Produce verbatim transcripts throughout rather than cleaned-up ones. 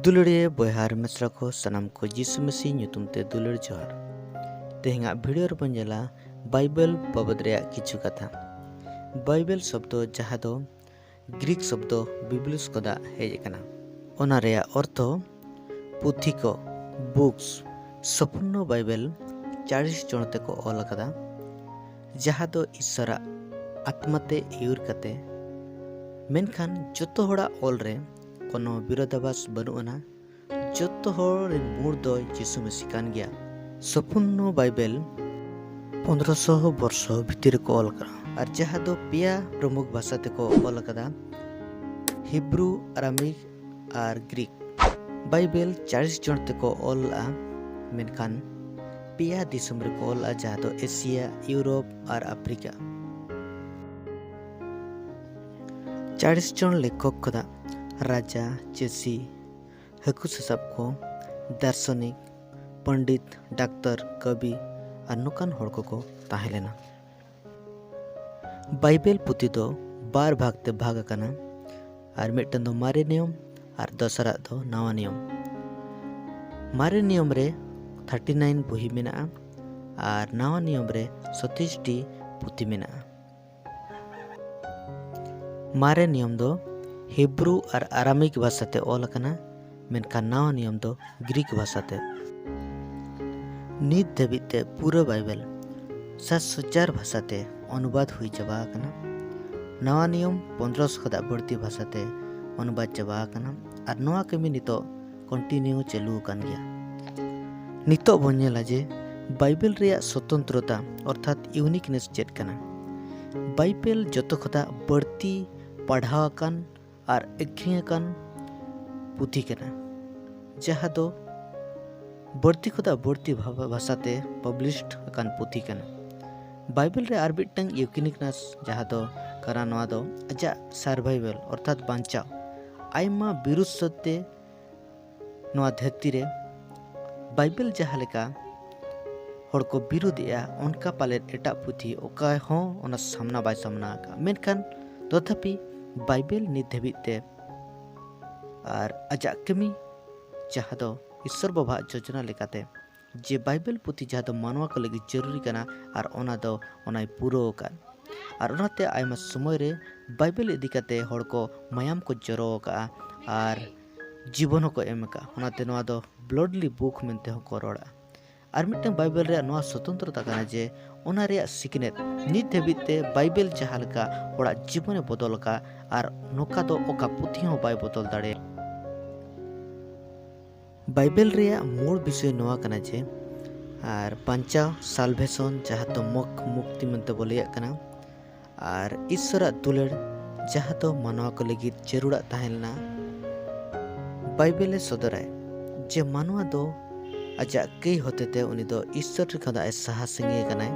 ᱫᱩᱞᱟᱹᱲᱤᱭᱟᱹ ᱵᱚᱭᱦᱟ ᱟᱨ ᱢᱤᱥᱨᱟ ᱠᱚ ᱥᱟᱱᱟᱢ ᱠᱚ ᱡᱤᱥᱩ ᱢᱟᱹᱥᱤ ᱧᱩᱛᱩᱢ ᱛᱮ ᱫᱩᱞᱟᱹᱲ ᱡᱚᱦᱟᱨ᱾ ᱛᱮᱦᱮᱧᱟᱜ ᱵᱷᱤᱰᱤᱭᱳ ᱨᱮᱵᱚᱱ ᱧᱮᱞᱟ ᱵᱟᱭᱵᱮᱞ ᱵᱟᱵᱚᱫ ᱨᱮᱭᱟᱜ ᱠᱤᱪᱷᱩ ᱠᱟᱛᱷᱟ᱾ ᱵᱟᱭᱵᱮᱞ ᱥᱚᱵᱫᱚ, ᱡᱟᱦᱟᱸ ᱫᱚ ᱜᱨᱤᱠ ᱥᱚᱵᱫᱚ ᱵᱤᱵᱞᱩᱥ ᱠᱷᱚᱱᱟᱜ ᱦᱮᱡ ᱟᱠᱟᱱᱟ, ᱚᱱᱟ ᱨᱮᱭᱟᱜ ᱚᱨᱛᱷᱚ ᱯᱩᱛᱷᱤ ᱠᱚ, ᱵᱩᱠᱥ᱾ ᱥᱚᱯᱩᱨᱱᱚ ᱵᱟᱭᱵᱮᱞ ᱪᱟᱲᱤᱥ ᱡᱚᱱ ᱛᱮᱠᱚ ᱚᱞ ᱟᱠᱟᱫᱟ, ᱡᱟᱦᱟᱸ ᱫᱚ ᱤᱥᱚᱨᱟᱜ ᱟᱛᱢᱟ ᱛᱮ ᱟᱹᱭᱩᱨ ᱠᱟᱛᱮ᱾ ᱢᱮᱱᱠᱷᱟᱱ ᱡᱚᱛᱚ ᱦᱚᱲᱟᱜ ᱚᱞ ᱨᱮ ᱠᱳᱱᱳ ᱵᱤᱨᱳᱫᱷᱟᱵᱟᱥ ᱵᱟᱹᱱᱩᱜ ᱟᱱᱟ᱾ ᱡᱚᱛᱚ ᱦᱚᱲ ᱨᱮᱱ ᱢᱩᱲ ᱫᱚ ᱡᱤᱥᱩ ᱢᱟᱹᱥᱤ ᱠᱟᱱ ᱜᱮᱭᱟ᱾ ᱥᱚᱯᱩᱨᱱᱚ ᱵᱟᱭᱵᱮᱞ ᱯᱚᱱᱫᱽᱨᱚᱥᱚ ᱵᱚᱨᱥᱚ ᱵᱷᱤᱛᱤᱨ ᱨᱮᱠᱚ ᱚᱞ ᱟᱠᱟᱫᱟ, ᱟᱨ ᱡᱟᱦᱟᱸ ᱫᱚ ᱯᱮᱭᱟ ᱯᱨᱚᱢᱩᱠᱷ ᱵᱷᱟᱥᱟ ᱛᱮᱠᱚ ᱚᱞ ᱟᱠᱟᱫᱟ, ᱦᱤᱵᱨᱩ, ᱟᱨᱟᱢᱤᱠ ᱟᱨ ᱜᱨᱤᱠ᱾ ᱵᱟᱭᱵᱮᱞ ᱪᱟᱲᱤᱥ ᱡᱚᱱ ᱛᱮᱠᱚ ᱚᱞ ᱞᱮᱫᱼᱟ, ᱢᱮᱱᱠᱷᱟᱱ ᱯᱮᱭᱟ ᱫᱤᱥᱚᱢ ᱨᱮᱠᱚ ᱚᱞ ᱞᱮᱫᱼᱟ, ᱡᱟᱦᱟᱸ ᱫᱚ ᱮᱥᱤᱭᱟ, ᱤᱭᱩᱨᱳᱯ ᱟᱨ ᱟᱯᱷᱨᱤᱠᱟ᱾ ᱪᱟᱲᱤᱥ ᱡᱚᱱ ᱞᱮᱠᱷᱚᱠ ᱠᱷᱚᱱᱟᱜ ᱨᱟᱡᱟ, ᱪᱟᱹᱥᱤ, ᱦᱟᱹᱠᱩ ᱥᱟᱥᱟᱵ ᱠᱚ, ᱫᱟᱨᱥᱚᱱᱤᱠ, ᱯᱚᱱᱰᱤᱛ, ᱰᱟᱠᱛᱚᱨ, ᱠᱚᱵᱤ ᱟᱨ ᱱᱚᱝᱠᱟᱱ ᱦᱚᱲ ᱠᱚᱠᱚ ᱛᱟᱦᱮᱸ ᱞᱮᱱᱟ᱾ ᱵᱟᱭᱵᱮᱞ ᱯᱩᱛᱷᱤ ᱫᱚ ᱵᱟᱨ ᱵᱷᱟᱜᱽ ᱛᱮ ᱵᱷᱟᱜᱽ ᱟᱠᱟᱱᱟ, ᱟᱨ ᱢᱤᱫᱴᱟᱝ ᱫᱚ ᱢᱟᱨᱮ ᱱᱤᱭᱚᱢ ᱟᱨ ᱫᱚᱥᱟᱨᱟᱜ ᱫᱚ ᱱᱟᱣᱟ ᱱᱤᱭᱚᱢ᱾ ᱢᱟᱨᱮ ᱱᱤᱭᱚᱢ ᱨᱮ ᱛᱷᱟᱨᱴᱤ ᱱᱟᱭᱤᱱ ᱵᱩᱦᱤ ᱢᱮᱱᱟᱜᱼᱟ, ᱟᱨ ᱱᱟᱣᱟ ᱱᱤᱭᱚᱢ ᱨᱮ ᱥᱚᱛᱤᱥ ᱴᱤ ᱯᱩᱛᱷᱤ ᱢᱮᱱᱟᱜᱼᱟ᱾ ᱢᱟᱨᱮ ᱱᱤᱭᱚᱢ ᱫᱚ ᱦᱤᱵᱨᱩ ᱟᱨ ᱟᱨᱟᱢᱤᱠ ᱵᱷᱟᱥᱟ ᱛᱮ ᱚᱞ ᱟᱠᱟᱱᱟ, ᱢᱮᱱᱠᱷᱟᱱ ᱱᱟᱣᱟ ᱱᱤᱭᱚᱢ ᱫᱚ ᱜᱨᱤᱠ ᱵᱷᱟᱥᱟ ᱛᱮ᱾ ᱱᱤᱛ ᱫᱷᱟᱹᱵᱤᱡ ᱛᱮ ᱯᱩᱨᱟᱹ ᱵᱟᱭᱵᱮᱞ ᱥᱟᱛᱥᱚ ᱪᱟᱨ ᱵᱷᱟᱥᱟ ᱛᱮ ᱚᱱᱩᱵᱟᱫ ᱦᱩᱭ ᱪᱟᱵᱟ ᱟᱠᱟᱱᱟ᱾ ᱱᱟᱣᱟ ᱱᱤᱭᱚᱢ ᱯᱚᱱᱫᱽᱨᱚᱥᱚ ᱠᱷᱚᱱᱟᱜ ᱵᱟᱹᱲᱛᱤ ᱵᱷᱟᱥᱟ ᱛᱮ ᱚᱱᱩᱵᱟᱫ ᱪᱟᱵᱟ ᱟᱠᱟᱱᱟ, ᱟᱨ ᱱᱚᱣᱟ ᱠᱟᱹᱢᱤ ᱱᱤᱛᱚᱜ ᱠᱚᱱᱴᱤᱱᱤᱭᱩ ᱪᱟᱹᱞᱩ ᱟᱠᱟᱱ ᱜᱮᱭᱟ᱾ ᱱᱤᱛᱚᱜ ᱵᱚᱱ ᱧᱮᱞᱟ ᱡᱮ ᱵᱟᱭᱵᱮᱞ ᱨᱮᱭᱟᱜ ᱥᱚᱛᱚᱱᱛᱨᱚᱛᱟ ᱚᱨᱛᱷᱟᱛ ᱤᱭᱩᱱᱤᱠᱱᱮᱥ ᱪᱮᱫ ᱠᱟᱱᱟ᱾ ᱵᱟᱭᱵᱮᱞ ᱡᱚᱛᱚ ᱠᱷᱚᱱᱟᱜ ᱵᱟᱹᱲᱛᱤ ᱯᱟᱲᱦᱟᱣ ᱟᱠᱟᱱ ᱟᱨ ᱟᱹᱠᱷᱨᱤᱧ ᱟᱠᱟᱱ ᱯᱩᱛᱷᱤ ᱠᱟᱱᱟ, ᱡᱟᱦᱟᱸ ᱫᱚ ᱵᱟᱹᱲᱛᱤ ᱠᱷᱚᱱᱟᱜ ᱵᱟᱹᱲᱛᱤ ᱵᱷᱟ-, ᱵᱷᱟᱥᱟᱛᱮ ᱯᱟᱵᱽᱞᱤᱥᱰ ᱟᱠᱟᱱ ᱯᱩᱛᱷᱤ ᱠᱟᱱᱟ᱾ ᱵᱟᱭᱵᱮᱞ ᱨᱮ ᱟᱨ ᱢᱤᱫᱴᱟᱝ ᱤᱭᱩᱱᱤᱠᱱᱮᱥ ᱡᱟᱦᱟᱸ ᱫᱚ ᱠᱟᱱᱟ, ᱱᱚᱣᱟ ᱫᱚ ᱟᱡᱟᱜ ᱥᱟᱨᱵᱷᱟᱭᱵᱮᱞ ᱚᱨᱛᱷᱟᱛ ᱵᱟᱧᱪᱟᱣ᱾ ᱟᱭᱢᱟ ᱵᱤᱨᱩᱫᱷ ᱥᱚᱛᱛᱮ ᱱᱚᱣᱟ ᱫᱷᱟᱹᱨᱛᱤ ᱨᱮ ᱵᱟᱭᱵᱮᱞ ᱡᱟᱦᱟᱸ ᱞᱮᱠᱟ ᱦᱚᱲ ᱠᱚ ᱵᱤᱨᱩᱫᱷᱮᱜᱼᱟ, ᱚᱱᱠᱟ ᱯᱟᱞᱮᱫ ᱮᱴᱟᱜ ᱯᱩᱛᱷᱤ ᱚᱠᱟ ᱦᱚᱸ ᱚᱱᱟ ᱥᱟᱢᱱᱟ ᱵᱟᱭ ᱥᱟᱢᱱᱟ ᱟᱠᱟᱫᱼᱟ᱾ ᱢᱮᱱᱠᱷᱟᱱ ᱛᱚᱛᱷᱟᱯᱤ ᱵᱟᱭᱵᱮᱞ ᱱᱤᱛ ᱫᱷᱟᱹᱵᱤᱡ ᱛᱮ ᱟᱨ ᱟᱡᱟᱜ ᱠᱟᱹᱢᱤ ᱡᱟᱦᱟᱸ ᱫᱚ ᱤᱥᱥᱚᱨ ᱵᱟᱵᱟᱣᱟᱜ ᱡᱳᱡᱚᱱᱟ ᱞᱮᱠᱟᱛᱮ, ᱡᱮ ᱵᱟᱭᱵᱮᱞ ᱯᱩᱛᱷᱤ ᱡᱟᱦᱟᱸ ᱫᱚ ᱢᱟᱱᱣᱟ ᱠᱚ ᱞᱟᱹᱜᱤᱫ ᱡᱟᱹᱨᱩᱨᱤ ᱠᱟᱱᱟ ᱟᱨ ᱚᱱᱟ ᱫᱚ ᱚᱱᱟᱭ ᱯᱩᱨᱟᱹᱣ ᱟᱠᱟᱫ᱾ ᱟᱨ ᱚᱱᱟᱛᱮ ᱟᱭᱢᱟ ᱥᱚᱢᱚᱭ ᱨᱮ ᱵᱟᱭᱵᱮᱞ ᱤᱫᱤ ᱠᱟᱛᱮ ᱦᱚᱲ ᱠᱚ ᱢᱟᱭᱟᱢ ᱠᱚ ᱡᱚᱨᱚ ᱟᱠᱟᱫᱼᱟ ᱟᱨ ᱡᱤᱵᱚᱱ ᱦᱚᱸᱠᱚ ᱮᱢ ᱟᱠᱟᱫᱼᱟ᱾ ᱚᱱᱟᱛᱮ ᱱᱚᱣᱟ ᱫᱚ ᱵᱞᱚᱰᱞᱤ ᱵᱩᱠ ᱢᱮᱱᱛᱮ ᱦᱚᱸᱠᱚ ᱨᱚᱲᱟ᱾ ᱟᱨ ᱢᱤᱫᱴᱟᱝ ᱵᱟᱭᱵᱮᱞ ᱨᱮᱭᱟᱜ ᱱᱚᱣᱟ ᱥᱚᱛᱚᱱᱛᱨᱚᱛᱟ ᱠᱟᱱᱟ ᱡᱮ ᱚᱱᱟ ᱨᱮᱭᱟᱜ ᱥᱤᱠᱷᱱᱟᱹᱛ ᱱᱤᱛ ᱫᱷᱟᱹᱵᱤᱡ ᱛᱮ ᱵᱟᱭᱵᱮᱞ ᱡᱟᱦᱟᱸ ᱞᱮᱠᱟ ᱦᱚᱲᱟᱜ ᱡᱤᱵᱚᱱᱮ ᱵᱚᱫᱚᱞ ᱟᱠᱟᱫ, ᱟᱨ ᱱᱚᱝᱠᱟ ᱫᱚ ᱚᱠᱟ ᱯᱩᱛᱷᱤ ᱦᱚᱸ ᱵᱟᱭ ᱵᱚᱫᱚᱞ ᱫᱟᱲᱮᱭᱟᱜᱼᱟ᱾ ᱵᱟᱭᱵᱮᱞ ᱨᱮᱭᱟᱜ ᱢᱩᱞ ᱵᱤᱥᱚᱭ ᱱᱚᱣᱟ ᱠᱟᱱᱟ ᱡᱮ, ᱟᱨ ᱵᱟᱧᱪᱟᱣ, ᱥᱟᱞᱵᱷᱮᱥᱚᱱ, ᱡᱟᱦᱟᱸ ᱫᱚ ᱢᱚᱠ ᱢᱩᱠᱛᱤ ᱢᱮᱱᱛᱮ ᱵᱚ ᱞᱟᱹᱭᱟᱜ ᱠᱟᱱᱟ, ᱟᱨ ᱤᱥᱥᱚᱨᱟᱜ ᱫᱩᱞᱟᱹᱲ, ᱡᱟᱦᱟᱸ ᱫᱚ ᱢᱟᱱᱣᱟ ᱠᱚ ᱞᱟᱹᱜᱤᱫ ᱡᱟᱹᱨᱩᱲᱟᱜ ᱛᱟᱦᱮᱸ ᱞᱮᱱᱟ᱾ ᱵᱟᱭᱵᱮᱞ ᱮ ᱥᱚᱫᱚᱨᱟᱭ ᱡᱮ ᱢᱟᱱᱣᱟ ᱫᱚ ᱟᱡᱟᱜ ᱠᱟᱹᱭ ᱦᱚᱛᱮᱛᱮ ᱩᱱᱤ ᱫᱚ ᱤᱥᱥᱚᱨ ᱴᱷᱮᱱ ᱠᱷᱚᱱᱟᱜ ᱮ ᱥᱟᱦᱟ ᱥᱟᱺᱜᱤᱧ ᱟᱠᱟᱱᱟᱭ᱾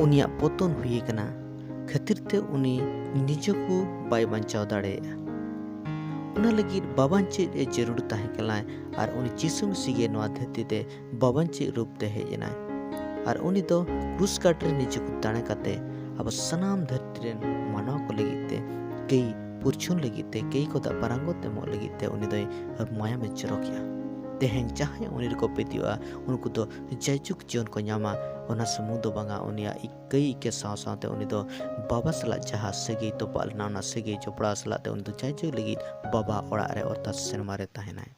ᱩᱱᱤᱭᱟᱜ ᱯᱚᱛᱚᱱ ᱦᱩᱭ ᱟᱠᱟᱱᱟ ᱠᱷᱟᱹᱛᱤᱨ ᱛᱮ ᱩᱱᱤ ᱱᱤᱡᱮ ᱠᱚ ᱵᱟᱭ ᱵᱟᱧᱪᱟᱣ ᱫᱟᱲᱮᱭᱟᱜᱼᱟ᱾ ᱚᱱᱟ ᱞᱟᱹᱜᱤᱫ ᱵᱟᱵᱟᱱ ᱪᱮᱫ ᱮ ᱡᱟᱹᱨᱩᱲ ᱛᱟᱦᱮᱸ ᱠᱟᱱᱟᱭ, ᱟᱨ ᱩᱱᱤ ᱡᱤᱥᱩ ᱢᱤᱥᱤ ᱜᱮ ᱱᱚᱣᱟ ᱫᱷᱟᱹᱨᱛᱤ ᱛᱮ ᱵᱟᱵᱟᱱ ᱪᱮᱫ ᱨᱩᱯ ᱛᱮ ᱦᱮᱡ ᱮᱱᱟᱭ᱾ ᱟᱨ ᱩᱱᱤ ᱫᱚ ᱠᱨᱩᱥ ᱠᱟᱴ ᱨᱮ ᱱᱤᱡᱮ ᱠᱚ ᱫᱟᱬᱟ ᱠᱟᱛᱮ ᱟᱵᱚ ᱥᱟᱱᱟᱢ ᱫᱷᱟᱹᱨᱛᱤ ᱨᱮᱱ ᱢᱟᱱᱣᱟ ᱠᱚ ᱞᱟᱹᱜᱤᱫ ᱛᱮ ᱠᱟᱹᱭ ᱯᱩᱨᱪᱷᱩᱱ ᱞᱟᱹᱜᱤᱫ ᱛᱮ, ᱠᱟᱹᱭ ᱠᱚᱫᱚ ᱯᱟᱨᱟᱝᱜᱚᱛ ᱮᱢᱚᱜ ᱞᱟᱹᱜᱤᱫ ᱛᱮ ᱩᱱᱤ ᱫᱚᱭ ᱢᱟᱭᱟᱢᱮ ᱡᱚᱨᱚ ᱠᱮᱜᱼᱟ᱾ ᱛᱮᱦᱮᱧ ᱡᱟᱦᱟᱸᱭ ᱩᱱᱤ ᱨᱮᱠᱚ ᱯᱟᱹᱛᱭᱟᱹᱜᱼᱟ, ᱩᱱᱠᱩ ᱫᱚ ᱡᱟᱭᱡᱩᱜᱽ ᱡᱤᱭᱚᱱ ᱠᱚ ᱧᱟᱢᱟ᱾ ᱚᱱᱟ ᱥᱩᱢᱩᱝ ᱫᱚ ᱵᱟᱝᱟ, ᱩᱱᱤᱭᱟᱜ ᱤᱠ-, ᱠᱟᱹᱭ ᱤᱠᱟᱹ ᱥᱟᱶ ᱥᱟᱶᱛᱮ ᱩᱱᱤ ᱫᱚ ᱵᱟᱵᱟ ᱥᱟᱞᱟᱜ ᱡᱟᱦᱟᱸ ᱥᱟᱹᱜᱟᱹᱭ ᱛᱚᱯᱟᱜ ᱞᱮᱱᱟ, ᱚᱱᱟ ᱥᱟᱹᱜᱟᱹᱭ ᱡᱚᱯᱲᱟᱣ ᱥᱟᱞᱟᱜ ᱛᱮ ᱩᱱᱤ ᱫᱚ ᱡᱟᱭᱡᱩᱜᱽ ᱞᱟᱹᱜᱤᱫ ᱵᱟᱵᱟ ᱚᱲᱟᱜ ᱨᱮ ᱚᱨᱛᱷᱟᱛ ᱥᱮᱨᱢᱟ ᱨᱮ ᱛᱟᱦᱮᱱᱟᱭ᱾